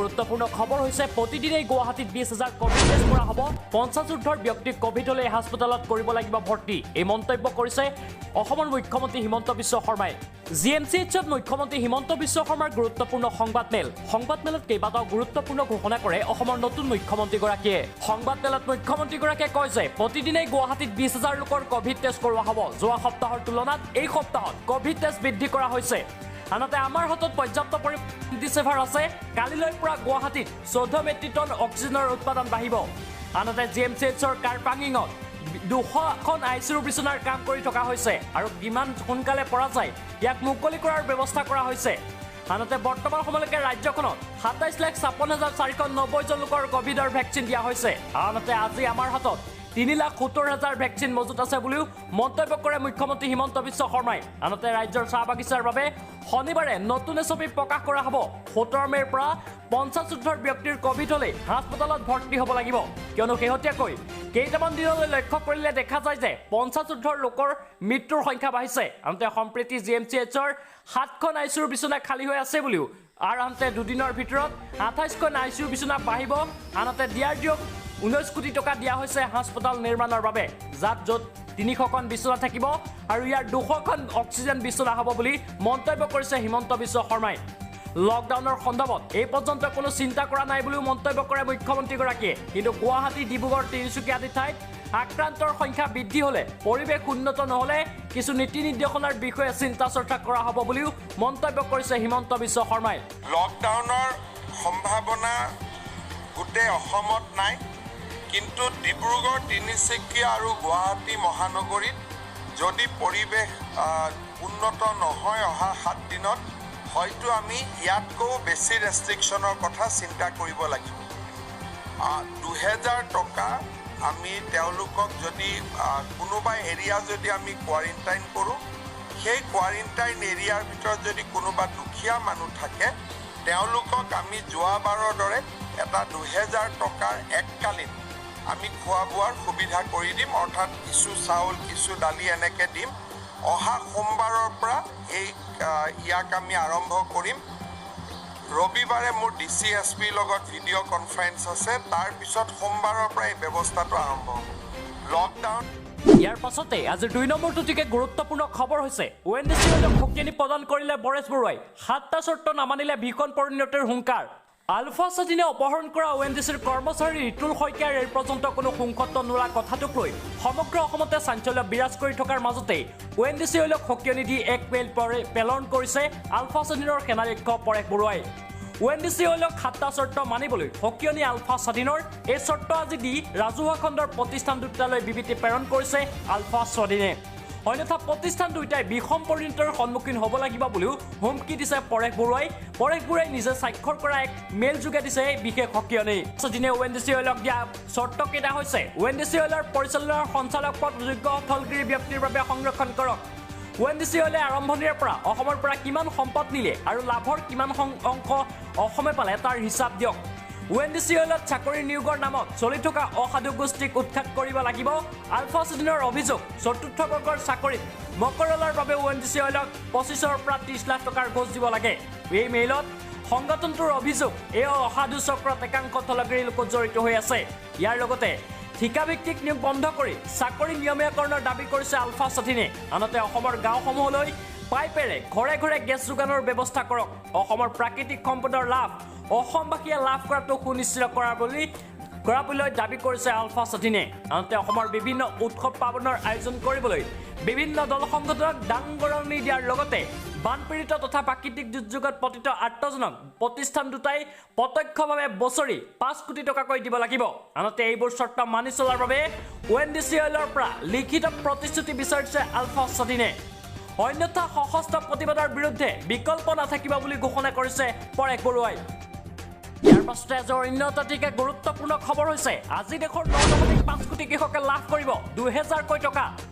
গুৰুত্বপূৰ্ণ খবৰ হৈছে প্ৰতিদিনেই গুৱাহাটীত ২০,০০০ কোভিড টেষ্ট কৰা হ'ব। ৫০ ঊৰ্ধ্বৰ ব্যক্তিক কোভিড হ'লে হাস্পতালত কৰিব লাগিব ভৰ্তি। এই মন্তব্য কৰিছে অসমৰ মুখ্যমন্ত্ৰী হিমন্ত বিশ্ব শৰ্মাই। জি এম চি এইচত মুখ্যমন্ত্ৰী হিমন্ত বিশ্ব শৰ্মাৰ গুৰুত্বপূৰ্ণ সংবাদমেল। সংবাদমেলত কেইবাটাও গুৰুত্বপূৰ্ণ ঘোষণা কৰে অসমৰ নতুন মুখ্যমন্ত্ৰীগৰাকীয়ে। সংবাদমেলত মুখ্যমন্ত্ৰীগৰাকীয়ে কয় যে প্ৰতিদিনেই গুৱাহাটীত ২০,০০০ লোকৰ কোভিড টেষ্ট কৰোৱা হ'ব। যোৱা সপ্তাহৰ তুলনাত এই সপ্তাহত কোভিড টেষ্ট বৃদ্ধি কৰা হৈছে। আনহাতে আমাৰ হাতত পৰ্যাপ্ত পৰিমাণৰ আছে। কালিলৈ পৰা গুৱাহাটীত ১৪ মেট্ৰিক টন অক্সিজেনৰ উৎপাদন বাঢ়িব। আনহাতে জি এম চি এইচৰ কাৰপাঙিঙত ২০০খন I C ইউৰ বিচনাৰ কাম কৰি থকা হৈছে আৰু কিমান সোনকালে পৰা যায় ইয়াক মুকলি কৰাৰ ব্যৱস্থা কৰা হৈছে। আনহাতে বৰ্তমান সময়লৈকে ৰাজ্যখনত ২৭,৫৬,৪৯০ জন লোকৰ কোভিডৰ ভেকচিন দিয়া হৈছে। আনহাতে আজি আমাৰ হাতত ৩,৭০,০০০ ভেকচিন মজুত আছে বুলিও মন্তব্য কৰে মুখ্যমন্ত্ৰী হিমন্ত বিশ্ব শৰ্মাই। আনহাতে ৰাজ্যৰ চাহ বাগিচাৰ বাবে শনিবাৰে নতুন এছ অ' পি প্ৰকাশ কৰা হ'ব। ১৭ মে'ৰ পৰা ৫০ ঊৰ্ধ্বৰ ব্যক্তিৰ কোভিড হ'লেই হাস্পতালত ভৰ্তি হ'ব লাগিব। কিয়নো শেহতীয়াকৈ কেইটামান দিনলৈ লক্ষ্য কৰিলে দেখা যায় যে ৫০ ঊৰ্ধ্বৰ লোকৰ মৃত্যুৰ সংখ্যা বাঢ়িছে। আনহাতে সম্প্ৰতি জি এম চি এইচৰ ৭খন I C ইউৰ বিচনা খালী হৈ আছে বুলিও আৰু আনহাতে দুদিনৰ ভিতৰত ২৮খন I C ইউৰ বিচনা বাঢ়িব। আনহাতে ডি আৰ ডি অ'ক ১৯ কোটি টকা দিয়া হৈছে হাস্পতাল নিৰ্মাণৰ বাবে, যাত য'ত ৩০০খন বিচনা থাকিব আৰু ইয়াৰ ২০০খন অক্সিজেন বিচনা হ'ব বুলি মন্তব্য কৰিছে হিমন্ত বিশ্ব শৰ্মাই। লকডাউনৰ সন্দৰ্ভত এই পৰ্যন্ত কোনো চিন্তা কৰা নাই বুলিও মন্তব্য কৰে মুখ্যমন্ত্ৰীগৰাকীয়ে। কিন্তু গুৱাহাটী, ডিব্ৰুগড়, তিনিচুকীয়া আদি ঠাইত আক্ৰান্তৰ সংখ্যা বৃদ্ধি হ'লে পৰিৱেশ উন্নত নহ'লে কিছু নীতি নিৰ্দেশনাৰ বিষয়ে চিন্তা চৰ্চা কৰা হ'ব বুলিও মন্তব্য কৰিছে হিমন্ত বিশ্ব শৰ্মাই। লকডাউনৰ সম্ভাৱনা গোটেই অসমত নাই, কিন্তু ডিব্ৰুগড়, তিনিচুকীয়া আৰু গুৱাহাটী মহানগৰীত যদি পৰিৱেশ উন্নত নহয় অহা ৭ দিনত হয়তো আমি ইয়াতকৈও বেছি ৰেষ্ট্ৰিকশ্যনৰ কথা চিন্তা কৰিব লাগিব। ২০০০ টকা আমি তেওঁলোকক যদি কোনোবা এৰিয়া যদি আমি কোৱাৰেণ্টাইন কৰোঁ, সেই কোৱাৰেণ্টাইন এৰিয়াৰ ভিতৰত যদি কোনোবা দুখীয়া মানুহ থাকে তেওঁলোকক আমি যোৱাবাৰৰ দৰে এটা ২০০০ টকাৰ এককালীন আমি খোৱা বোৱাৰ সুবিধা কৰি দিম, অৰ্থাৎ কিছু চাউল কিছু দালি এনেকৈ দিম। অহা সোমবাৰৰ পৰা এই ইয়াক আমি আৰম্ভ কৰিম। ৰবিবাৰে মোৰ ডি চি এছ পিৰ লগত ভিডিঅ' কনফাৰেঞ্চ আছে, তাৰপিছত সোমবাৰৰ পৰা এই ব্যৱস্থাটো আৰম্ভ হ'ব। লকডাউন ইয়াৰ পাছতে আজি ২ নম্বৰটোতিকে গুৰুত্বপূৰ্ণ খবৰ হৈছে অ' এন জি চি সকীয়নি প্ৰদান কৰিলে পৰেশ বৰুৱাই। ৭টা চৰ্ত নামানিলে ভীষণ পৰিণতিৰ হুংকাৰ। আলফা স্বাধীনে অপহৰণ কৰা অ' এন জি চিৰ কৰ্মচাৰী ৰিতুল শইকীয়াৰ এই পৰ্যন্ত কোনো সংকট নোলোৱা কথাটোক লৈ সমগ্ৰ অসমতে চাঞ্চল্য বিৰাজ কৰি থকাৰ মাজতেই অ' এন জি চি অইলক সকীয়নি দি এক মেইল প্ৰেৰণ কৰিছে আলফা স্বাধীনৰ সেনাধ্যক্ষ পৰেশ বৰুৱাই। অ' এন জি চি অইলক ৭টা চৰ্ত মানিবলৈ সকীয়নি আলফা স্বাধীনৰ এই চৰ্ত আজি দি ৰাজহুৱা খণ্ডৰ প্ৰতিষ্ঠান দুটালৈ বিবৃতি প্ৰেৰণ কৰিছে আলফা স্বাধীনে। অন্যথা প্ৰতিষ্ঠান দুয়োটাই বিষম পৰিণতিৰ সন্মুখীন হ'ব লাগিব বুলিও হুমকি দিছে পৰেশ বৰুৱাই। পৰেশ বৰুৱাই নিজে স্বাক্ষৰ কৰা এক মেইল যোগে দিছে বিশেষ সকীয়নি। দিনে অ' এন জি চি অইলক দিয়া চৰ্তকেইটা হৈছে অ' এন জি চি অইলৰ পৰিচালনাৰ সঞ্চালক পদ যোগ্য থলগিৰি ব্যক্তিৰ বাবে সংৰক্ষণ কৰক। অ' এন জি চি অইলে আৰম্ভণিৰে পৰা অসমৰ পৰা কিমান সম্পদ নিলে আৰু লাভৰ কিমান অংশ অসমে পালে তাৰ হিচাপ দিয়ক। অ' এন জি চি অইলত চাকৰি নিয়োগৰ নামত চলি থকা অসাধু গোষ্ঠীক উৎখাত কৰিব লাগিব। আলফা স্বাধীনৰ অভিযোগ চতুৰ্থ বৰ্গৰ চাকৰিত মকৰলৰ বাবে অ' এন জি চি অইলক ২৫ৰ পৰা ৩০ লাখ টকাৰ ঘোচ দিব লাগে। এই মেইলত সংগঠনটোৰ অভিযোগ এই অসাধু চক্ৰত একাংশ থলগিৰি লোক জড়িত হৈ আছে। ইয়াৰ লগতে ঠিকাভিত্তিক নিয়োগ বন্ধ কৰি চাকৰি নিয়মীয়াকৰণৰ দাবী কৰিছে আলফা স্বাধীনে। আনহাতে অসমৰ গাঁওসমূহলৈ পাইপেৰে ঘৰে ঘৰে গেছ যোগানৰ ব্যৱস্থা কৰক। অসমৰ প্ৰাকৃতিক সম্পদৰ লাভ অসমবাসীয়ে লাভ কৰাটো সুনিশ্চিত কৰাবলৈ দাবী কৰিছে আলফা স্বাধীনে। আনহাতে অসমৰ বিভিন্ন উৎসৱ পাৰ্বণৰ আয়োজন কৰিবলৈ বিভিন্ন দল সংগঠনক দাংগৰণি দিয়াৰ লগতে বানপীড়িত তথা প্ৰাকৃতিক দুৰ্যোগত পতিত আৰ্তজনক প্ৰতিষ্ঠান দুটাই প্ৰত্যক্ষভাৱে বছৰি ৫ কোটি টকাকৈ দিব লাগিব। আনহাতে এইবোৰ চৰ্ত মানি চলাৰ বাবে অ' এন জি চি অইলৰ পৰা লিখিত প্ৰতিশ্ৰুতি বিচাৰিছে আলফা স্বাধীনে। অন্যথা সশস্ত্ৰ প্ৰতিবাদৰ বিৰুদ্ধে বিকল্প নাথাকিব বুলি ঘোষণা কৰিছে পৰেশ বৰুৱাই। ইয়াৰ পাছতে আজি অন্য এটা গুৰুত্বপূৰ্ণ খবৰ হৈছে আজি দেশৰ ৯.৫ কোটি কৃষকে লাভ কৰিব ২০০০কৈ টকা।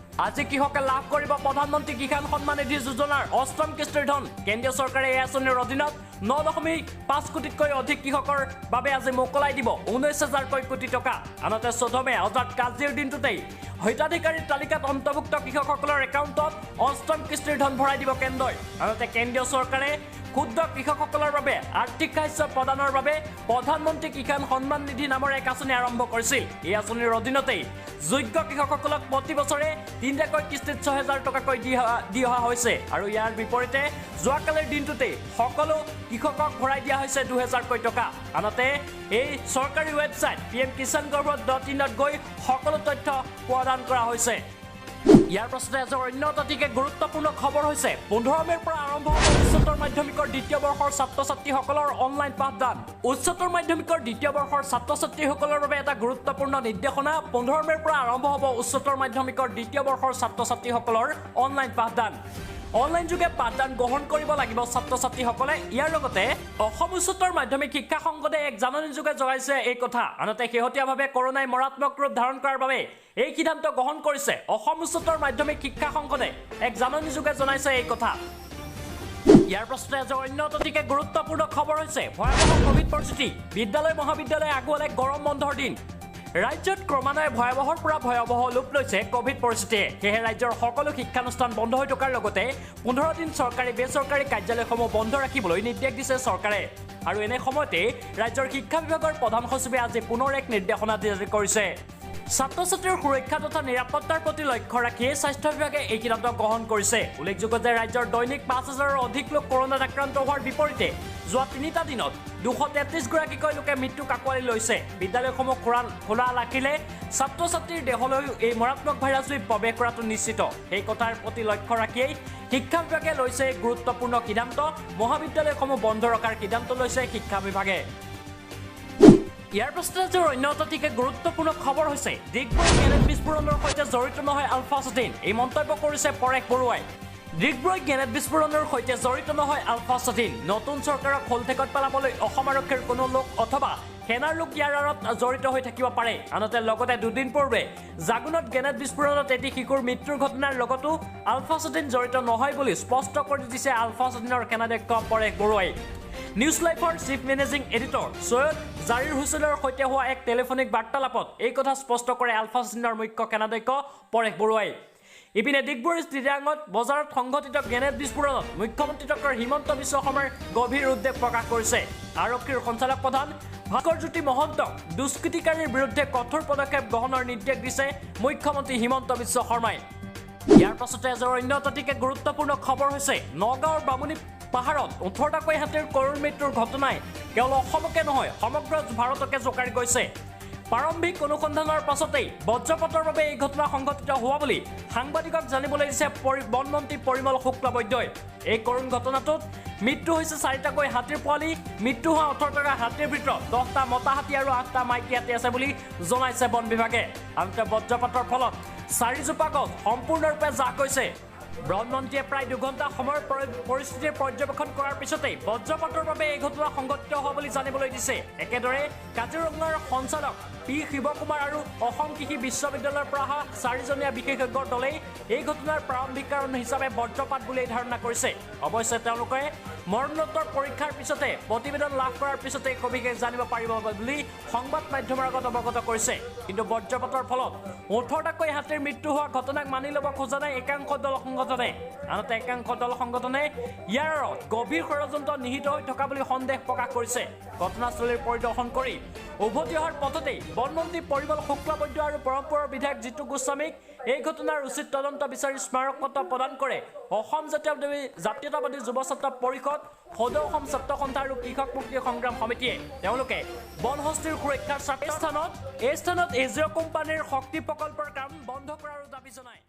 আজি কৃষকে লাভ কৰিব প্ৰধানমন্ত্ৰী কিষাণ সন্মান নিধি যোজনাৰ অষ্টম কিস্তিৰ ধন। কেন্দ্ৰীয় চৰকাৰে এই আঁচনিৰ অধীনত ৯.৫ কোটিতকৈ অধিক কৃষকৰ বাবে আজি মোকলাই দিব ১৯,০০০কৈ কোটি টকা। আনহাতে ১৪ মে অৰ্থাৎ কাজিৰ দিনটোতেই হিতাধিকাৰীৰ তালিকাত অন্তৰ্ভুক্ত কৃষকসকলৰ একাউণ্টত অষ্টম কিস্তিৰ ধন ভৰাই দিব কেন্দ্ৰই। আনহাতে কেন্দ্ৰীয় চৰকাৰে ক্ষুদ্ৰ কৃষকসকলৰ বাবে আৰ্থিক সাহায্য প্ৰদানৰ বাবে প্ৰধানমন্ত্ৰী কিষাণ সন্মান নিধি নামৰ এক আঁচনি আৰম্ভ কৰিছিল। এই আঁচনিৰ অধীনতেই যোগ্য কৃষকসকলক প্ৰতি বছৰে তিনিটাকৈ কিস্তিত ৬০০০ টকাকৈ দি অহা হৈছে আৰু ইয়াৰ বিপৰীতে যোৱাকালিৰ দিনটোতেই সকলো কৃষকক ভৰাই দিয়া হৈছে ২০০০কৈ টকা। আনহাতে এই চৰকাৰী ৱেবছাইট pmkisan.gov.in গৈ সকলো তথ্য প্ৰদান কৰা হৈছে। ইয়াৰ পাছতে এজন অন্য অতিকে গুৰুত্বপূৰ্ণ খবৰ হৈছে ১৫ মে'ৰ পৰা আৰম্ভ হ'ব উচ্চতৰ মাধ্যমিকৰ দ্বিতীয় বৰ্ষৰ ছাত্ৰ ছাত্ৰীসকলৰ অনলাইন পাঠদান। উচ্চতৰ মাধ্যমিকৰ দ্বিতীয় বৰ্ষৰ ছাত্ৰ ছাত্ৰীসকলৰ বাবে এটা গুৰুত্বপূৰ্ণ নিৰ্দেশনা। ১৫ মে'ৰ পৰা আৰম্ভ হ'ব উচ্চতৰ মাধ্যমিকৰ দ্বিতীয় বৰ্ষৰ ছাত্ৰ ছাত্ৰীসকলৰ অনলাইন পাঠদান। অনলাইন যোগে পাঠদান গ্ৰহণ কৰিব লাগিব ছাত্ৰ ছাত্ৰীসকলে। ইয়াৰ লগতে অসম উচ্চতৰ মাধ্যমিক শিক্ষা সংসদে এক জাননী যোগে জনাইছে এই কথা। আনহাতে শেহতীয়াভাৱে কৰোনাই মাৰাত্মক ৰূপ ধাৰণ কৰাৰ বাবে এই সিদ্ধান্ত গ্ৰহণ কৰিছে অসম উচ্চতৰ মাধ্যমিক শিক্ষা সংসদে এক জাননী যোগে জনাইছে এই কথা। ইয়াৰ পাছতে এজন অন্য অতিকে গুৰুত্বপূৰ্ণ খবৰ হৈছে ভয়াৱহ কভিড পৰিস্থিতি। বিদ্যালয় মহাবিদ্যালয়ে আগুৱালে গৰম বন্ধৰ দিন। ৰাজ্যত ক্ৰমান্বয়ে ভয়াৱহৰ পৰা ভয়াৱহ ৰূপ লৈছে কভিড পৰিস্থিতিয়ে। সেয়েহে ৰাজ্যৰ সকলো শিক্ষানুষ্ঠান বন্ধ হৈ থকাৰ লগতে ১৫ দিন চৰকাৰী বেচৰকাৰী কাৰ্যালয়সমূহ বন্ধ ৰাখিবলৈ নিৰ্দেশ দিছে চৰকাৰে। আৰু এনে সময়তে ৰাজ্যৰ শিক্ষা বিভাগৰ প্ৰধান সচিবে আজি পুনৰ এক নিৰ্দেশনা জাৰি কৰিছে। ছাত্ৰ ছাত্ৰীৰ সুৰক্ষা তথা নিৰাপত্তাৰ প্ৰতি লক্ষ্য ৰাখিয়ে স্বাস্থ্য বিভাগে এই সিদ্ধান্ত গ্ৰহণ কৰিছে। উল্লেখযোগ্য যে ৰাজ্যৰ দৈনিক ৫০০০ৰো অধিক লোক কৰোনাত আক্ৰান্ত হোৱাৰ বিপৰীতে যোৱা তিনিটা দিনত ২৩৩ গৰাকীকৈ লোকে মৃত্যুক আঁকোৱালি লৈছে। বিদ্যালয়সমূহ খোলা ৰাখিলে ছাত্ৰ ছাত্ৰীৰ দেহলৈও এই মাৰাত্মক ভাইৰাছবিধ প্ৰৱেশ কৰাটো নিশ্চিত। সেই কথাৰ প্ৰতি লক্ষ্য ৰাখিয়েই শিক্ষা বিভাগে লৈছে এই গুৰুত্বপূৰ্ণ সিদ্ধান্ত। মহাবিদ্যালয়সমূহ বন্ধ ৰখাৰ সিদ্ধান্ত লৈছে শিক্ষা বিভাগে। ইয়াৰ পাছতে অন্য অতিকে গুৰুত্বপূৰ্ণ খবৰ হৈছে ডিগবৈ গ্ৰেনেড বিস্ফোৰণৰ সৈতে জড়িত নহয় আলফা স্বাধীন, এই মন্তব্য কৰিছে পৰেশ বৰুৱাই। ডিগবৈ গ্ৰেনেড বিস্ফোৰণৰ সৈতে জড়িত নহয় আলফা স্বাধীন। নতুন চৰকাৰক শ'লঠেকত পেলাবলৈ অসম আৰক্ষীৰ কোনো লোক অথবা সেনাৰ লোক ইয়াৰ আঁৰত জড়িত হৈ থাকিব পাৰে। আনহাতে লগতে দুদিন পূৰ্বে জাগুনত গ্ৰেনেড বিস্ফোৰণত এটি শিশুৰ মৃত্যুৰ ঘটনাৰ লগতো আলফা স্বাধীন জড়িত নহয় বুলি স্পষ্ট কৰি দিছে আলফা স্বাধীনৰ সেনাধ্যক্ষ পৰেশ বৰুৱাই। নিউজ লাইফৰ chief managing editor Syed Zarir হুছেইনৰ সৈতে হোৱা এক টেলিফোনিক বাৰ্তালাপত এই কথা স্পষ্ট কৰে আলফা স্বাধীনৰ মুখ্য সেনাধ্যক্ষ পৰেশ বৰুৱাই। ইপিনে ডিগবৈৰ দিৰাঙত বজাৰত সংঘটিত গ্ৰেনেড বিস্ফোৰণত মুখ্যমন্ত্ৰী ডক্টৰ হিমন্ত বিশ্ব শৰ্মাৰ গভীৰ উদ্বেগ প্ৰকাশ কৰিছে। আৰক্ষীৰ সঞ্চালক প্ৰধান ভাস্কৰজ্যোতি মহন্তক দুষ্কৃতিকাৰীৰ বিৰুদ্ধে কঠোৰ পদক্ষেপ গ্ৰহণৰ নিৰ্দেশ দিছে মুখ্যমন্ত্ৰী হিমন্ত বিশ্ব শৰ্মাই। ইয়াৰ পাছতে এজন অন্য অতিকে গুৰুত্বপূৰ্ণ খবৰ হৈছে নগাঁৱৰ বামুণী পাহাৰত ১৮টাকৈ হাতীৰ কৰুণ মৃত্যুৰ ঘটনাই কেৱল অসমকে নহয় সমগ্ৰ ভাৰতকে জোকাৰি গৈছে। প্ৰাৰম্ভিক অনুসন্ধানৰ পাছতেই বজ্ৰপাতৰ বাবে এই ঘটনা সংঘটিত হোৱা বুলি সাংবাদিকক জানিবলৈ দিছে বনমন্ত্ৰী পৰিমল শুক্লবৈদ্যই। এই কৰুণ ঘটনাটোত মৃত্যু হৈছে ৪টাকৈ হাতীৰ পোৱালি। মৃত্যু হোৱা ১৮টা হাতীৰ ভিতৰত ১০টা মতা হাতী আৰু ৮টা মাইকী হাতী আছে বুলি জনাইছে বন বিভাগে। আনহাতে বজ্ৰপাতৰ ফলত ৪জোপা গছ সম্পূৰ্ণৰূপে জাহ গৈছে। বনমন্ত্ৰীয়ে প্ৰায় ২ ঘণ্টা সময়ৰ পৰিস্থিতিৰ পৰ্যবেক্ষণ কৰাৰ পিছতেই বজ্ৰপাতৰ বাবে এই ঘটনা সংঘটিত হোৱা বুলি জানিবলৈ দিছে। একেদৰে কাজিৰঙাৰ সঞ্চালক পি শিৱকুমাৰ আৰু অসম কৃষি বিশ্ববিদ্যালয়ৰ পৰা অহা ৪জনীয়া বিশেষজ্ঞৰ দলেই এই ঘটনাৰ প্ৰাৰম্ভিক কাৰণ হিচাপে বজ্ৰপাত বুলি ধাৰণা কৰিছে। অৱশ্যে তেওঁলোকে মৰণোত্তৰ পৰীক্ষাৰ পিছতে প্ৰতিবেদন লাভ কৰাৰ পিছতে সবিশেষ জানিব পাৰিব বুলি সংবাদ মাধ্যমৰ আগত অৱগত কৰিছে। কিন্তু বজ্ৰপাতৰ ফলত ১৮টাকৈ হাতীৰ মৃত্যু হোৱা ঘটনাক মানি ল'ব খোজা নাই একাংশ দল সংগঠনে। আনহাতে একাংশ দল সংগঠনে ইয়াৰ আঁৰত গভীৰ ষড়যন্ত্ৰ নিহিত হৈ থকা বুলি সন্দেহ প্ৰকাশ কৰিছে। ঘটনাস্থলীৰ পৰিদৰ্শন কৰি উভতি অহাৰ পথতেই বনমন্ত্ৰী পৰিমল শুক্লবৈদ্য আৰু পৰম্পৰাৰ বিধায়ক জিতু গোস্বামীক এই ঘটনাৰ উচিত তদন্ত বিচাৰি স্মাৰকপত্ৰ প্ৰদান কৰে অসম জাতীয়তাবাদী যুৱ ছাত্ৰ পৰিষদ, সদৌ অসম ছাত্ৰ সন্থা আৰু কৃষক মুক্তি সংগ্ৰাম সমিতিয়ে। তেওঁলোকে বনহস্তীৰ সুৰক্ষাৰ স্বাৰ্থত এই স্থানত এজিঅ' কোম্পানীৰ শক্তি প্ৰকল্পৰ কাম বন্ধ কৰাৰো দাবী জনায়।